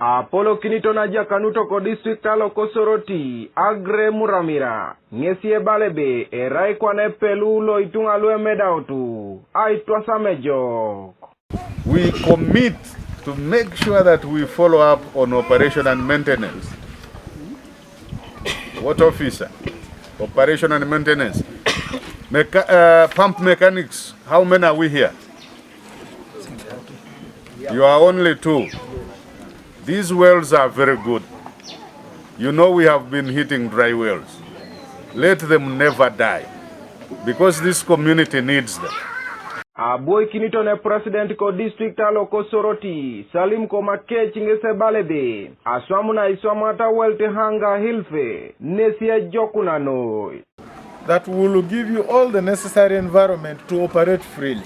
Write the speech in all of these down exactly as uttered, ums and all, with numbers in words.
Apolo Kiniton Ajakanuto ko district alo ko Soroti, Agre Muramira, ŋesi ebala ebe erai kwana epelu lo ituŋa lu emedautu aitwasam ejok. We commit to make sure that we follow up on operation and maintenance. What officer? Operation and maintenance. Mecha- uh, pump mechanics. How many are we here? You are only two. These wells are very good. You know we have been hitting dry wells. Let them never die, because this community needs them. Abwoikiniton e president ko district alo ko Soroti, Salim Komakech, ŋesi ebala ebe aswam na iswamata Weltehanga Hilfe nesi ejokuna noi. That we will give you all the necessary environment to operate freely.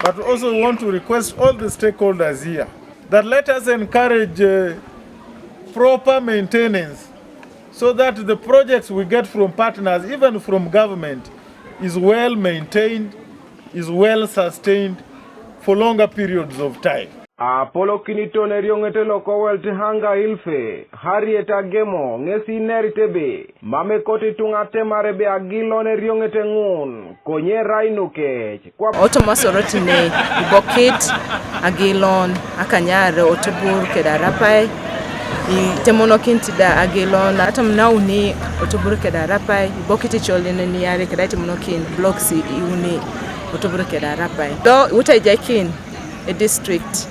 But also we want to request all the stakeholders here that let us encourage uh, proper maintenance so that the projects we get from partners, even from government, is well maintained, is well sustained for longer periods of time. Apolo Kiniton erioŋet lo ko Weltehanga Hilfe, Harriet Agemo, ŋesi inerit ebe mam ekoto ituŋa atemar ebe agilon erioŋet ŋun, konye erai nukec. Otomo Soroti ne ibokit agilon akanyare otubur keda arapai, itemonokin tida agilon atam nauni otubur keda arapai, ibokit icolin niare keda itemonokin blocks iuni otubur keda arapai. Do utaijakin e district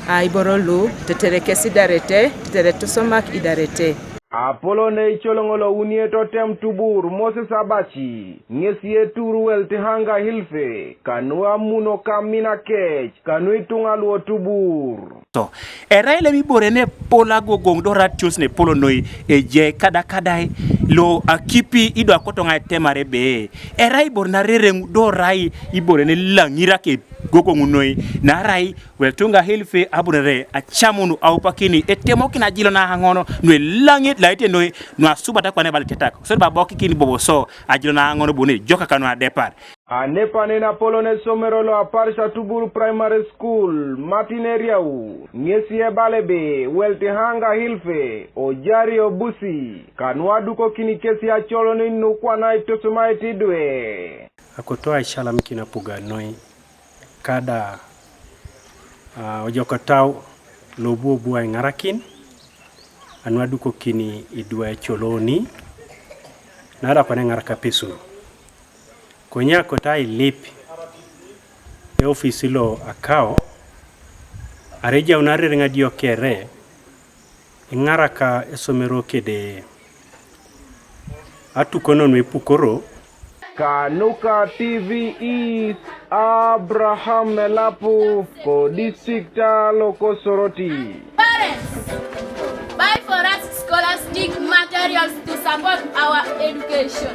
a iboro lu tetere kes idarete, tetere tosomak idarete. Apolo ne icoloŋo lo uniet otem tubur Moses Abaci, ŋesi etur Weltehanga Hilfe, kanu amuno kamina kec, kanu ituŋa lu otubur. To, erai lem ibore ne pol agogoŋ do ratios ne polo noi eje kada kadai lo akipi ido akotoŋa etemare be. Erai ibore na rereŋ do rai ibore ne laŋira ke gogoŋ noi, na rai Weltehanga Hilfe abunere acamunu aupakini etemokin ajilo na aŋono nwe laŋit laite noi nu asubat akwane bal tetak. Sodi babokikin bobo so ajilo na aŋono bune joka kanu adepar. Anepanen apolon esomero lo Aparis Atubur Primary School, Martin Eriau, ŋesi ebala ebe Weltehanga Hilfe ojari obusi, kanu adukokini kesi acolon nu kwana aitosomait idwe. Akoto aisalamikin apuga noi kada a, ojokotau lobuobu aiŋarakin, anu adukokini idwe ecoloni, nara kwana eŋarak apesur. Konye akoto ailip eofis lo akao, arejaun arereŋ adio kere, iŋaraka esomero kede atukonon epukoro. Kanuka T V East, Abraham Melapu, ko district alo ko Soroti. Parents, buy for us scholastic materials to support our education.